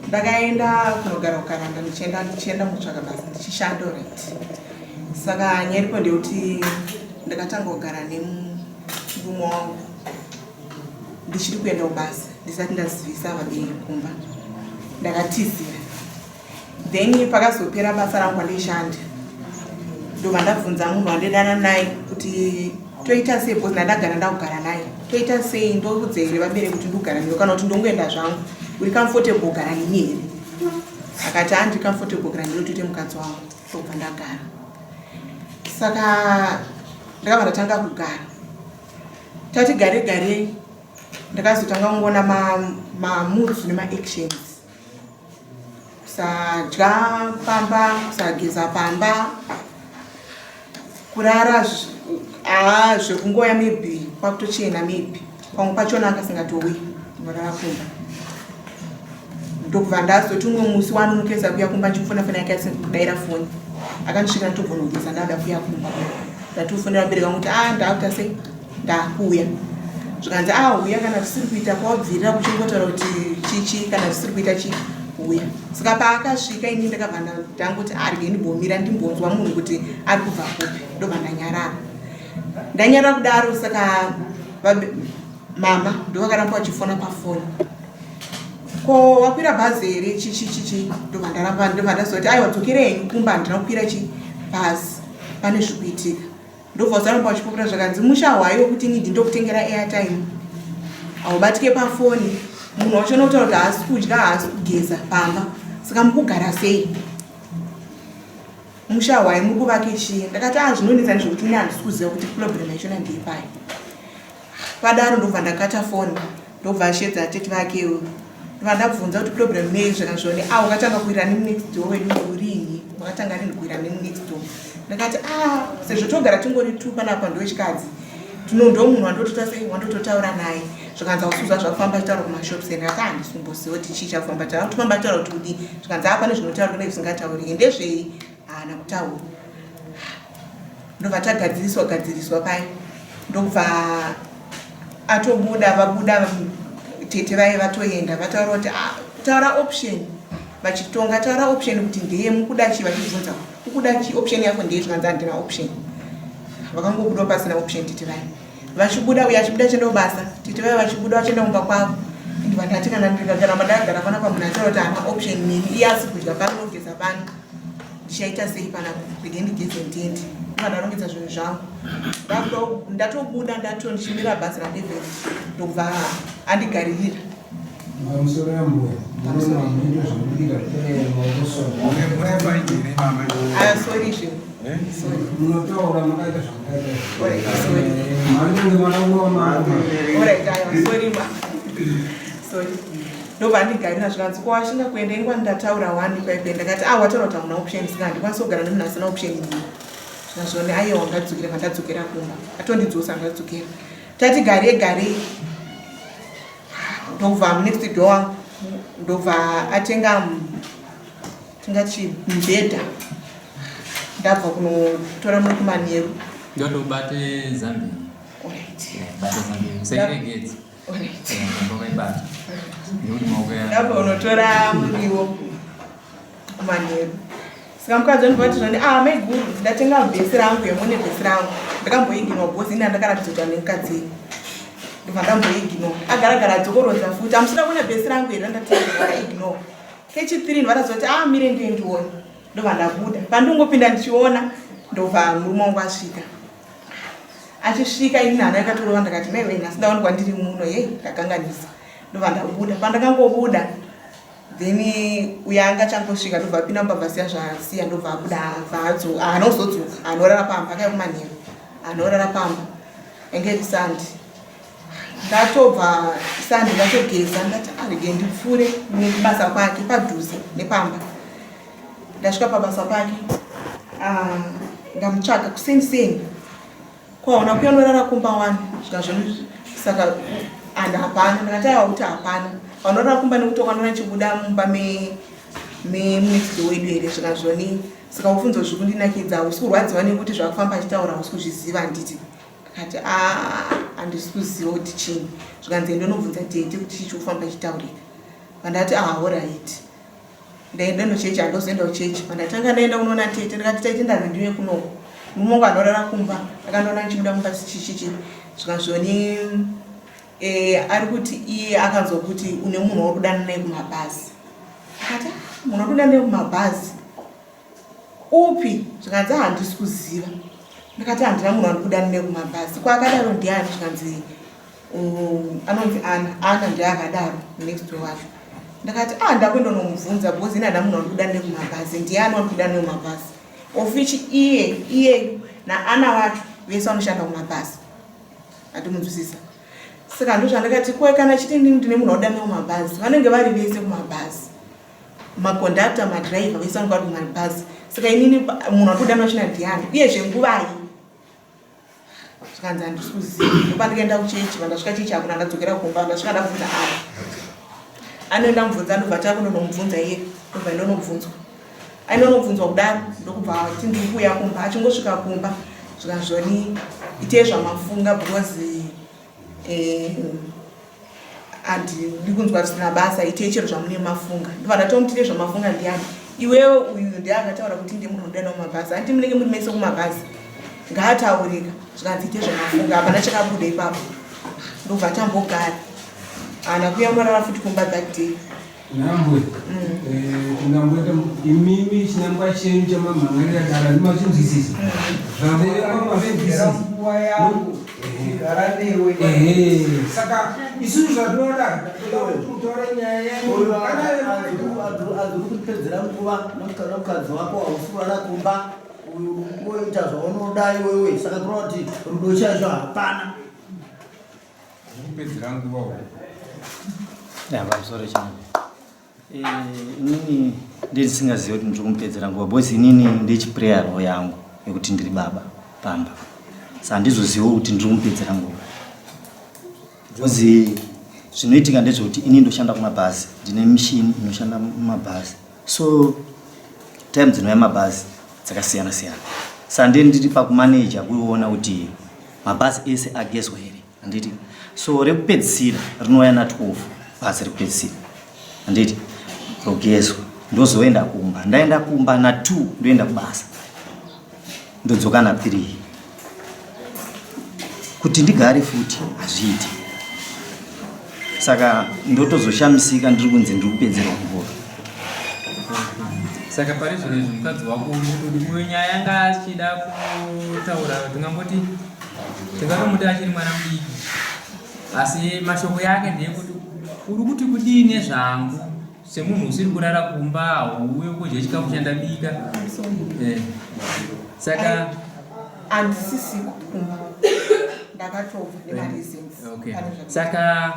Ndakaenda kunogara kukaranda ndichienda ndichienda kutsvaka basa ndichishanda right. Saka nyaya iripo ndeyekuti ndakatanga kugara nemurume wangu ndichiri kuenda kubasa ndisati ndazivisa vabereki kumba ndakatizira then pakazopera basa rangu kwandaishanda ndobva ndabvunza munhu wandaidana naye kuti toita sei because ndandagara ndakugara naye toita sei ndoudza here vabereki kuti ndikugara newe kana kuti ndongoenda zvangu uri comfortable kugara neni here akati handiri comfortable kugara newe toite mukadzi wangu ndobva ndagara saka ndakabva ndatanga kugara tati gare garei ndakazotanga kungoona mamoods nemaactions kusadya pamba kusageza pamba kurara haa zvekungoya maybe kwakutochena maybe pamwe pachona akasingatouyi unorara kumba ndokubva ndazoti umwe musi wanonokeza kuya kumba ndichifona foni yake asina kudaira foni akandisvika nditobvonogeza ndada kuya kumba ndatofonera vabereki vangu kuti a ah, ndakuita sei ndakuuya zvikanzi a ah, huya kana zvisiri kuita kwawabvirira kuchingotaura kuti chichi kana zvisiri kuita chi huya saka paakasvika ini ndakabva ndangoti arge ah, ndimbomira ndimbonzwa munhu kuti ari kubva kupi ndobva ndanyarara ndanyarara kudaro saka mama ndovakaramba vachifona pafoni ko wakwira bhazi here chichi chichi ndobva ndaramba ndobva ndazoti aiwa dzokerei henyu kumba handina kukwira chi bhazi pane zvikuitika ndobva usaramba uchipupura zvakanzi musha hwayo wekuti ini ndindokutengera airtime haubatike pafoni munhu wacho unotaura kuti haasi kudya haasi kugeza pamba saka mukugara sei musha hwai muri kuvake chii ndakati a ah, zvinonetsa ndezvekuti ini handisi kuziva kuti problem yachona ndeipai Padaro ndobva ndakata phone ndobva ashedza atete vakewo ndobva ndabvunza kuti problem nei zvikazvoni ah wakatanga kuwira nemunext door wedu urini wakatanga rini kuwira nemunext door ndakati ah sezvo togara tingori tu panapa ndowechikadzi tino ndo munhu wandotoita sei wandototaura naye zvikanzi ausuza zvakufamba chitaura kumashops ndakati ah handisumboziva kuti chii chakufamba taura kuti famba taura kuti kudii zvikanzi ah pane zvinotaurika nezvisingatauriki ndezvei haana kutaura ndobva tagadziriswa gadziriswa paye ndokubva atobuda vabuda tete vaye vatoenda vataura kuti ah, taura option vachitonga taura option kuti ndeye mukuda chii vachibvunza ukuda chii option yako ndeye zvikanzi handina option vakangobuda pasina option tete vaye vachibuda uyo achibuda achienda kubasa tete vaye vachibuda vachienda kumba kwavo ndibva ndati kana ndikagaramba ndakagara panapa munhu ataura kuti haana option neni iye asi kudya pano ogeza pano ndichaita sei panapa rege ndigeze ndiende ndobva ndarongedza zvinhu zvangu ndatobuda ndato ndichimira bhazi radeveri ndobva andigaririra Pamusoro yambuya, munoona munoita zvekubika Aya sorry zve. Munotaura makaita zvamakaita. Manenge makakuwa mama. Alright, aya sorry ma. Sorry. Ndobva andigarira zvikanzi ko washinga kuenda ingwa ndataura wani kwaipe ndakati ah wataura kuti hamuna option saka handikwanisi kugara nemunhu asina option ini. Zvikazvoni ayewa ngadzokera vandadzokera kumba. Atondidzosa ndadzokera. Tati garei garei. Ndobva next door ndobva atenga tingati mubhedha ndabva kunotora muri kumanheru. Ndotobate Zambia. Alright. Bate Zambia. Usairegedze. Ndabva unotora muriwo kumanheru saka mukadzi wandibva kuti zvani ah maiguru ndatenga vhesi rangu yamune vhesi rangu ndakamboiginwa bhozi ini andakaratidza kuti ane mukadzi ndobva ndamboiginwa agaragara adzokorodza futi amusina kuona vhesi rangu here randatenga ndaignore kechithree ndivataziva kuti ah mire ndiye ndione ndobva ndabuda pandongopinda ndichiona ndobva murume wangu asvika achisvika ini hana yakatorova ndakati mai wena asi ndawanikwa ndiri muno yei ndakanganisa ndobva ndabuda pandakangobuda then uyo anga achangosvika ndobva apinda mumba bvasiya zvasiya ndobva abuda bvadzo haana kuzodzoka anorara pamba akauya kumanheru anorara pamba enge kusandi ndatobva sandi ndatogeza ndati arege ndipfuure nekubasa kwake padhuze nepamba ndasvika pabasa pake Ah, ndamutsvaga kuseni seni kwaona kuya unorara kumba wani zvikazvoni saka and hapana ndakati aiwa kuti hapana vanorara kumba nekuti wakanona chibuda mumba memunext door wedu here zvikazvoni saka ufunzo zviri kundinakidza hausi kurwadziwa nekuti zvakufamba achitaura hausi kuzviziva handiti ndakati a handisi kuziva kuti chii zvikanzi ndonobvunza tete kuti chii chikufamba chitaurika vandati ahoraiti Ndaenda nochechi handozoenda kuchechi pandatanga ndaenda kunoona tete ndikati tete ndanzi ndiuye kunoko murume wangu anorara kumba akandiona ndichibuda kumba chichichi zvikazvoni eh, ari kuti iye akanzwa kuti une munhu wauri kudanana naye kumabhazi akati ah, munhu wauri kudanana naye kumabhazi upi zvikanzi handisi kuziva ndikati handina munhu wandiri kudanana naye kumabhazi kwaakadaro ndiani zvikanzi Um, anonzi Ana, Ana ndiye akadaro next door wacho. Ndakati ah ndakuenda nomubvunza because ini handina munhu wandikuda nekumabhazi, ndiani wandikuda nekumabhazi. Of which iye iye naAna wacho vese vanoshanda kumabhazi. Atimunzwisisa. Saka ndozvandakati ko kana chiti ndini ndine munhu wauda nekumabhazi, vanenge vari vese kumabhazi. Makondakta, madriver vese vanenge vari kumabhazi. Saka inini munhu wandikuda wachina ndiani uyezve nguvai? zvikanzi handisi kuziva ndopandikaenda kuchechi vandasvika chechi hakuna ndadzokera kumba ndasvika ndabvunza ana anoenda mubvunza ndobva takunonomubvunza iye ndobva ndonobvunzwa ainonobvunzwa kudaro ndokubva ti ndiri kuuya kumba achingosvika kumba zvikanzvoni itei zvamafunga because eh, handidi kunzwa zvisina basa itei chero zvamune mafunga ndobva ndatomuti itei zvamafunga ndiyani iwewe uyu ndiye akataura kuti ndiye munhu unodana kumabhazi hanti munenge muri mese kumabhazi ngaataurika zvikanzi ite zvamafunga hapana chakabuda ipapo ndobva tambogara haana kuya unorara futi kumba that day Nhambwe, tingamboita imimi chinangwa chenyu chamamhan'arira dara ndimachinzwisisa. Zvaverengwa mazvinzwisisa. Nguva yangu kugara newe. Ehe, saka isusu zvatinoda toda kuti mutaure nyaya yenyu. Kana Adziri kutipedzera nguva nomukadzi wako hausi kurara kumba woita zvaunoda iwewe saka kureva kuti rudo chaizvo hapana. Kupedzera nguva uko. Ya pamusoro changu. Eh, inini ndisingazivi kuti ndiri kumupedzera nguva because inini ndechiprayer roho yangu yekuti ndiri baba pamba. Saka handizoziviwo kuti ndiri kumupedzera nguva. Because zvinoitika ndezvekuti ini ndoshanda kumabhazi, ndine mishini inoshanda mumabhazi. So time dzinouya mabhazi dzakasiyana siyana. Saka ndiye ndiri pakumaneja kuona kuti mabhazi ese agezwa here handiti so rekupedzisira rinouya na 12 bhazi rekupedzisira handiti rogezwa ndozoenda kumba ndaenda kumba na 2 ndoenda kubasa ndodzoka na 3 kuti ndigare futi hazviiti saka ndotozoshamisika ndiri kunzi ndiri kupedzerwa nguva saka pari zvino izvi mukadzi wako uyu nyaya yanga achida kutaura tingamboti tingatomuti achiri mwana mudiki asi mashoko yake ndeyekuti uri kuti kudii nezvangu semunhu usiri kurara kumba hauuye kudya chikafu chandabika eh. Saka handisisiko kumba ndakatobva nemareasons. Okay. Saka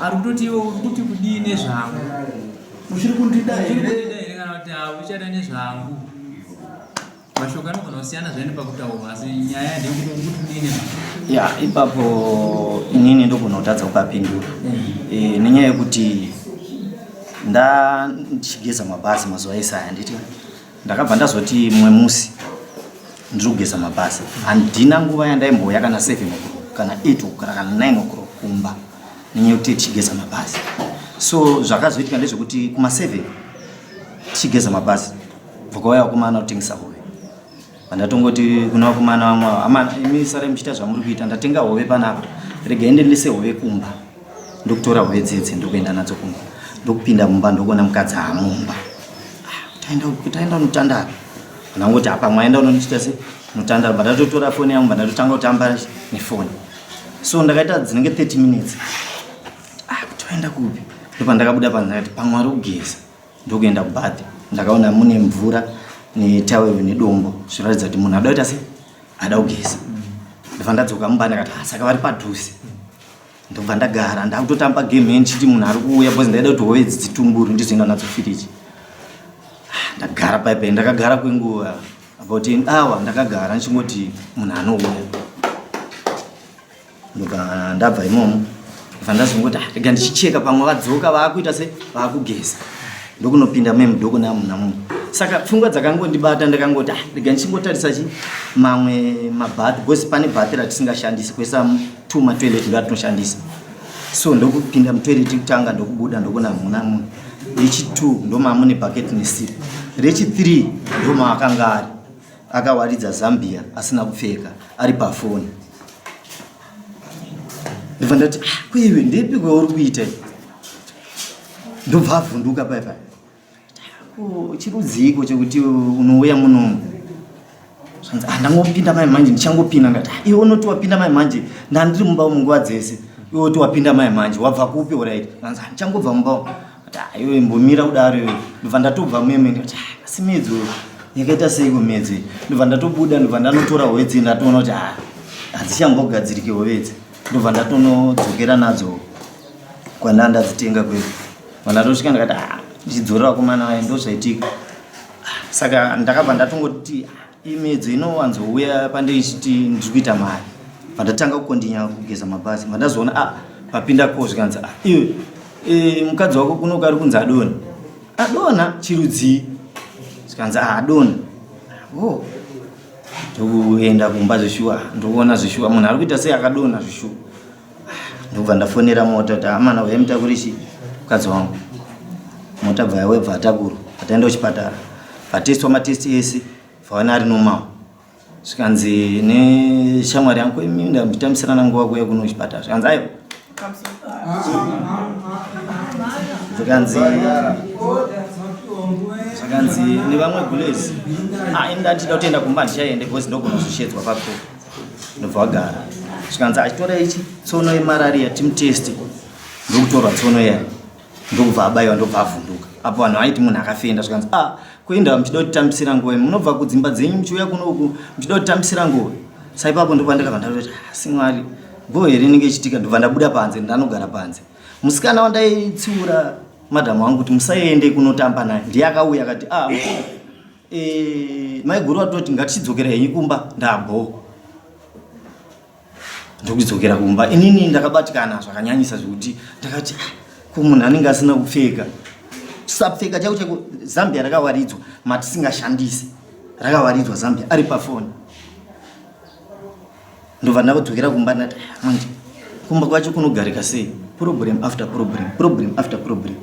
ari kutoti iwe uri kuti kudii nezvangu? Uchiri kundida here kana kuti hauchada nezvangu? Mashoko anogona kusiyana zvaende pakutaurwa asi nyaya ndeyekuti uri kuti kudii nezvangu? Ya, ipapo inini ndogona kutadza kukapindura e, nenyaya yekuti nda ndichigeza mabhazi mazuva ese aya handiti Ndakabva ndazoti mumwe musi ndiri kugeza mabhazi handina nguva yandaimbouya kana 7 o'clock kana 8 o'clock kana 9 o'clock kumba nenyaya yekuti tichigeza mabhazi so zvakazoitika ndezvekuti kuma 7 tichigeza mabhazi bva kwauya vakomana kutengesa hove vandatongoti kuna vakomana vamwe ava amana imi sarai muchiita zvamuri kuita ndatenga hove panapa regai ndendise hove kumba ndokutora hove dzedze ndokuenda nadzo kumba ndokupinda mumba ndokuona mukadzi amumba taenda taenda unotandara ndangoti apa mwaenda unonichita se unotandara but ndatotora foni yangu ndatotanga kutamba nefoni so ndakaita dzinenge 30 minutes ah kuti waenda kupi ndopandakabuda panze ndakati pamwe ari kugeza ndokuenda kubath ndakaona mune mvura netawero nedombo zvinoratidza kuti munhu ada kuita se ada kugeza ndobva ndadzoka mumba ndakati ah, saka vari padhuze ndobva ndagara ndakutotamba game ndichiti munhu ari kuuya because ndaida kuti hove idzi dzitumburu ndizoenda nadzo firiji ah, ndagara paipai ndakagara kwenguva About an hour ndakagara ndichingoti munhu anouya. Ndobva ndabva imomo. Ndobva ndazongoti ah, rega ndichicheka pamwe vadzoka vaakuita se vaakugeza. Ndokunopinda meme ndokuna munhu. Saka pfungwa dzakangondibata ndakangoti ah, rega ndichingotarisa chi mamwe mabhathi because pane bhathi ratisingashandisi kuisa tuma toilet ndoatinoshandisa. So ndokupinda mutoilet kutanga ndokubuda ndokuna muna munhu. Rechi 2 ndomamune bucket nesipo. Rechi 3 ndomaakanga ari. Akawaridza Zambia asina kupfeka ari pafoni. Ndobva ndati ah, kweiwe ndepi kwauri kuita iyi? Ndobva avhunduka paya paya. Ko chirudziiko chekuti unouya munomu? Zvanzi ah, ndangopinda mai manje ndichangopinda ndati ah, iwe unoti wapinda mai manje ndandiri mumba umu nguva dzese iwe uti wapinda mai manje wabva kupi orit zvanzi ah, ndichangobva mumba umu Ndati, ah, iwe imbomira kudaro iwe ndobva ndatobva meme ndati ah, asi miedzo yakaita seiko miedzo iyi ndobva ndatobuda ndobva ndanotora hove dziye ndatoona kuti ah, hadzichambogadzirike hove idzi ndobva ndatonodzokera nadzo kwandanga ndadzitenga kwedu vandatosvika ndakati ah, ndichidzorera vakomana vaye ndozvaitika ah, saka ndakabva ndatongoti ah, imiedzo inowanzouya pandeichiti ndiri kuita mari pandatanga kukondinya kugeza mabhazi mandazoona ah, papinda ko zvikanzi ah, iwe e, mukadzi wako kuno kari kunzi adona adona chirudzii zvikanzi ah, adona oh. ndokuenda kumba zveshuwa ndokuona zveshuwa munhu ari kuita sei akadona zveshuwa ndobva ndafonera mota kuti amana uya mutakuri chi mukadzi wangu mota bva yauya bva atakurwa ataenda kuchipatara vatestwa matesti ese vaona ari normal zvikanzi neshamwari yangu imi ndambitambisirana nguva kuya kuno kuchipatara zvikanzi aiwa zvikanzi zvikanzi nevamwe gulezi ah, ini ndandida kutoenda kumba handichaende because ndogona kuzoshedzwa pako ndobva wagara zvikanzi achitora ichi tsono yemarariya timuteste ndokutorwa tsono iya ndokubva abaiwa ndobva avhunduka apo vanhu vaiti munhu akafenda zvikanzi a ah, kuenda muchida kutitambisira nguva imi munobva kudzimba dzenyu muchiuya kunoku muchida kutitambisira nguva saipapo ndopandakabva ndatoti ah, asi mwari bho here inenge ichitika ndobva ndabuda panze ndanogara panze musikana wandaitsiura madhamu wangu kuti musaende kunotamba naye ndiye akauya akati a ah, e, maiguru vatoti ngatichidzokera henyu kumba ndabho ndokudzokera kumba inini ndakabatikana zvakanyanyisa zvekuti ndakati ah, ko munhu anenge asina kupfeka kusapfeka chako chako zambia rakawaridzwa matisingashandisi rakawaridzwa zambia ari pafoni ndobva ndakudzokera kumba ndati ah, manje kumba kwacho kunogarika sei problem after problem problem after problem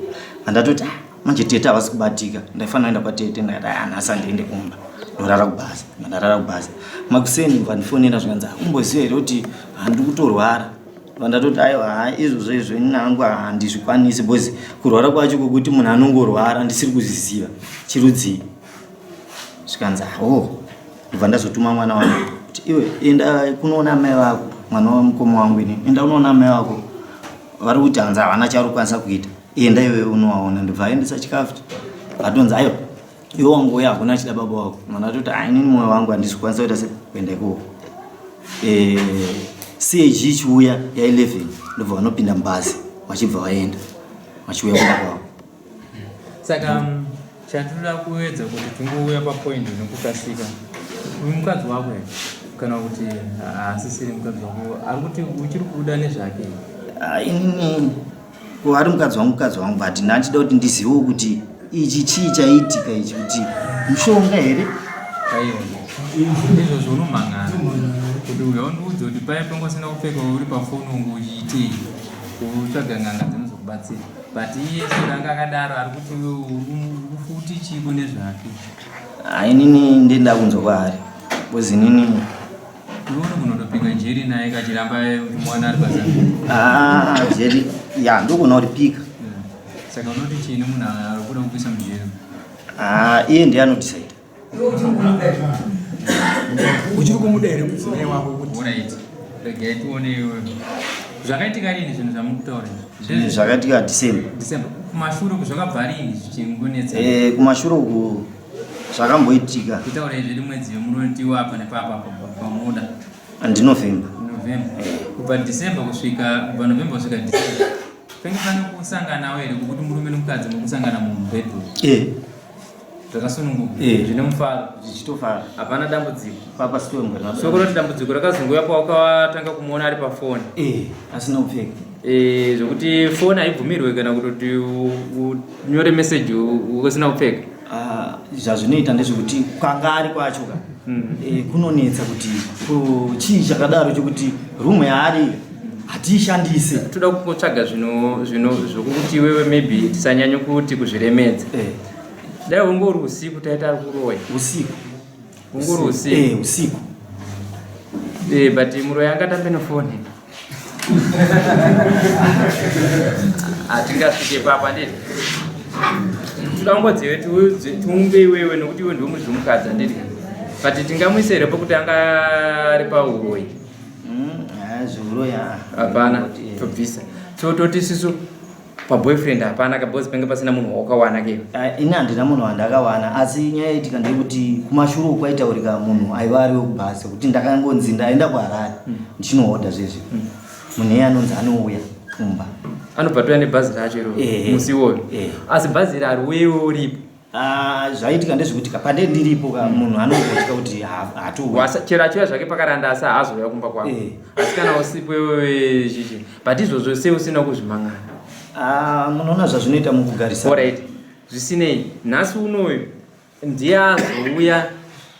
andatoti ah, manje tete havasi kubatika ndaifanira kuenda kwatete ndakati ah, nhasi handiende kumba ndorara kubhazi ndarara kubhazi makuseni vandifonera zvikanzi umboziva here kuti handiri kutorwara vandatoti aiwa ha izvozvo izvo ini hangu handizvikwanisi because kurwara kwacho kwekuti munhu anongorwara ndisiri kuzviziva chirudzii zvikanzi oh ndobva ndazotuma mwana wangu kuti iwe enda kunoona amai vako mwana wamukoma wangu ini enda unoona amai vako vari kuti hanzi havana chavari kukwanisa kuita enda iwe unovaona ndobva aendesa chikafu vatonzi aiwa iwe wangouya hakuna achida baba wako mwana atoti ah, inini mwoyo wangu handisi kukwanisa kuita se kuenda ikoko eh, chg ichiuya ya11 ndobva vanopinda mubhazi vachibva vaenda vachiuya kumba kwavo Saka mm, chatinoda kuedza kuti tingouya papoint nekukasika. Uyu mukadzi wako here kana kuti haasisiri mukadzi wako ari kuti uchiri kuda nezvake? Ah, inini ko ari mukadzi wangu mukadzi wangu but ndandida kuti ndizivewo kuti ichi chii chaiitika ichi kuti mushonga here Aiwa. Izvozvo unomhangana kuti uya undiudze kuti paya panga usina kupfeka uri pafoni unge uchiitei utsvaga n'anga dzinozokubatsira. But iye sure anga akadaro ari kuti uri chiiko nezvake. Ah, inini ndenda kunzwa kwaari because inini Iwe unogona jeri naye kachiramba muwana ari basa. Ah, jeri ya ndogona kuti pika. Saka unoti chii nemunhu ari kuda kukuisa mujeri? Ah, iye ndiye anodecide. Uchiri kumuda here mudzimai wako kuti? Alright. Regai tione iwe. Zvakaitika rini zvinhu zvamuri kutaura izvi? Zvakaitika December. December. Kumashure uku zvakabva rini zvichingonetsa? Eh, kumashure uku zvakamboitika. Kutaura izvi rimwedzi yomunotiwa apa nepapa apa pamunoda. Ndinovember. November. Eh. Kubva December kusvika kubva November kusvika December. Penge pane kusanganawo here kukuti murume nemukadzi mukusangana mubedroom? Eh. Zvakasununguka. Eh. Zvine mufaro. Zvichitofara. Hapana dambudziko. Papa sitombori. So kunoti dambudziko rakazongouya pawakatanga kumuona ari pafoni. Eh, asina kupfeka. Eh, zvokuti foni haibvumirwe kana kutoti unyore message usina kupfeka. Ah, zvazvinoita ndezvekuti kwanga ari kwacho ka eh, kunonetsa kuti chii chakadaro chekuti room yaari hatiishandise. Toda kungotsvaga zvino zvino zvokuti iwewe maybe tisanyanye kuti kuzviremedza. Eh. Dai ungori usiku taita ari kuroya. Usiku. Ungori usiku. Eh, usiku. Eh, but muroyi angatambe nefoni. Hatingasvike papa nditi. Toda kungodzive tiumbe iwewe nokuti iwe ndiwe muridzi wemukadzi handiti. But tingamuise here pokuti anga ari pauroyi? Zviuroyi hapana, tobvisa. So toti sisu paboyfriend hapana ka because penge pasina munhu wawakawana ke. Ini handina munhu wandakawana asi nyaya yaitika ndeyekuti kumashure uku kwaitaurika munhu aiva ari wekubhazi kuti ndakangonzi ndaenda kuHarare ndichinohodha zvezvi. Munhu iye anonzi anouya kumba. Anobva touya nebhazi racho iro musi iwoyo. Asi bhazi iri hariuyewo uripo. Ah, zvaitika ndezvekuti ka pande ndiripo ka munhu anongotya kuti hatouya. Chero achiuya zvake pakaranda asi haazouya kumba kwako. Asi kana usipo iwewe chichi. But izvozvo sei usina kuzvimangana? Ah, munoona zvazvinoita mukugarisa. Alright. Zvisinei, nhasi unoyu ndiye azouya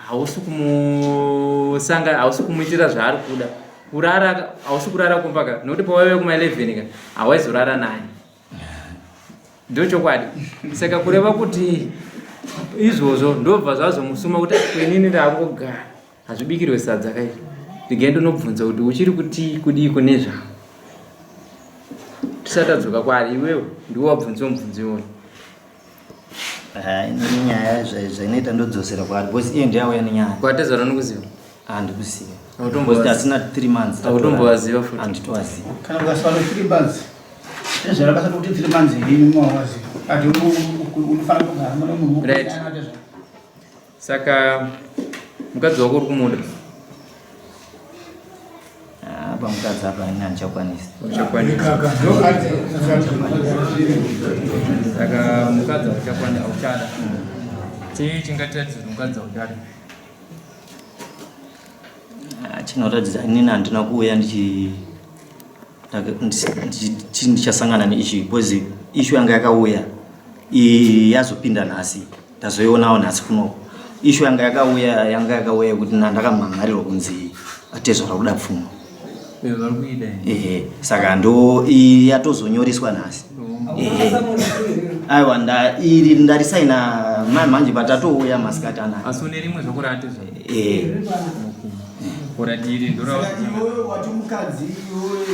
hausi kumusanga hausi kumuitira zvaari kuda. Kurara hausi kurara kumba ka nokuti pawaive kuma 11 ka hawaizorara naye. Ndochokwadi. Saka kureva kuti izvozvo ndobva zvazomusuma kuti kwenini ndakungogara hazvibikirwe sadza kai regai ndinobvunza kuti uchiri kuti kudiiko nezvavo tisati tadzoka kwaari iwewe ndiwe wabvunziwa mubvunzo iwoyo. Inini nyaya zvainoita ndodzosera kwaari because iye ndiye auya nenyaya. Kwatezvara unokuziva? Handikuziva. Because tasina 3 months. Hautombovaziva futi. Handitovaziva. Kana ukaswana 3 months tezvara basa kuti 3 months henyu mawaziva. Ati unofanira kugara mune munhu. Right. Saka mukadzi wako uri kumuda? Apa mukadzi apa ini handichakwanisi. Uchakwanisa. Saka mukadzi hauchakwanisa hauchada. Chii chingatiratidza kuti mukadzi hauchada? Chinoratidza inini handina kuuya ndichasangana neissue because issue yanga yakauya yazopinda nhasi ndazoionawo nhasi kunoko. Issue yanga yakauya yanga yakauya yekuti ndakamhan'arirwa kunzi atezvara kuda pfuma. Ehe, saka ndo yatozonyoreswa nhasi. Ehe. Aiwa iri ndarisaina manje patatouya masikati anaya. Asi une rimwe zvako raatezvara? Ehe. Ora iri ndora. Saka iwewe wati mukadzi iwewe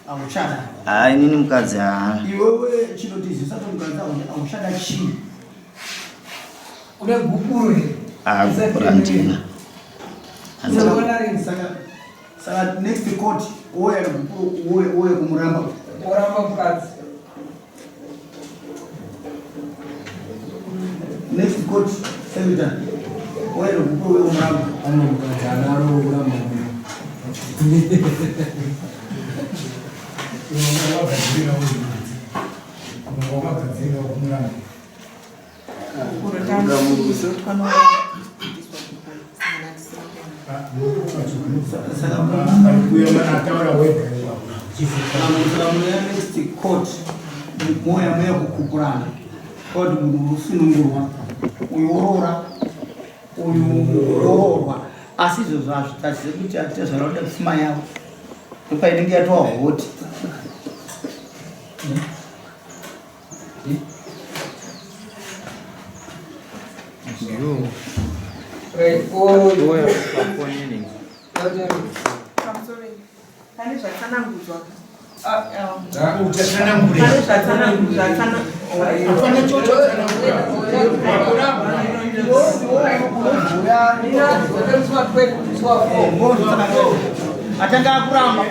hauchada. Ah, inini mukadzi haa. Iwewe chinotizisa kuti mukadzi hauchada chii? Une gupuro here? Ah, gupuro handina. Saka next court ouya negupuro ouya kumuramba. Oramba mukadzi. Next court senator ouya negupuro ouya kumuramba. Ano mukadzi anaro kuramba munhu. Wakagadzirira kumuramba. Next court moya moya kukukurana koti munhu unosunungurwa uyu woroora uyu woroorwa asi izvozvo hazvitadze kuti atezvaraoda pfuma yavo ndopainenge yatova hoti. Pane zvatsanangudzwa. Atanga akuramba.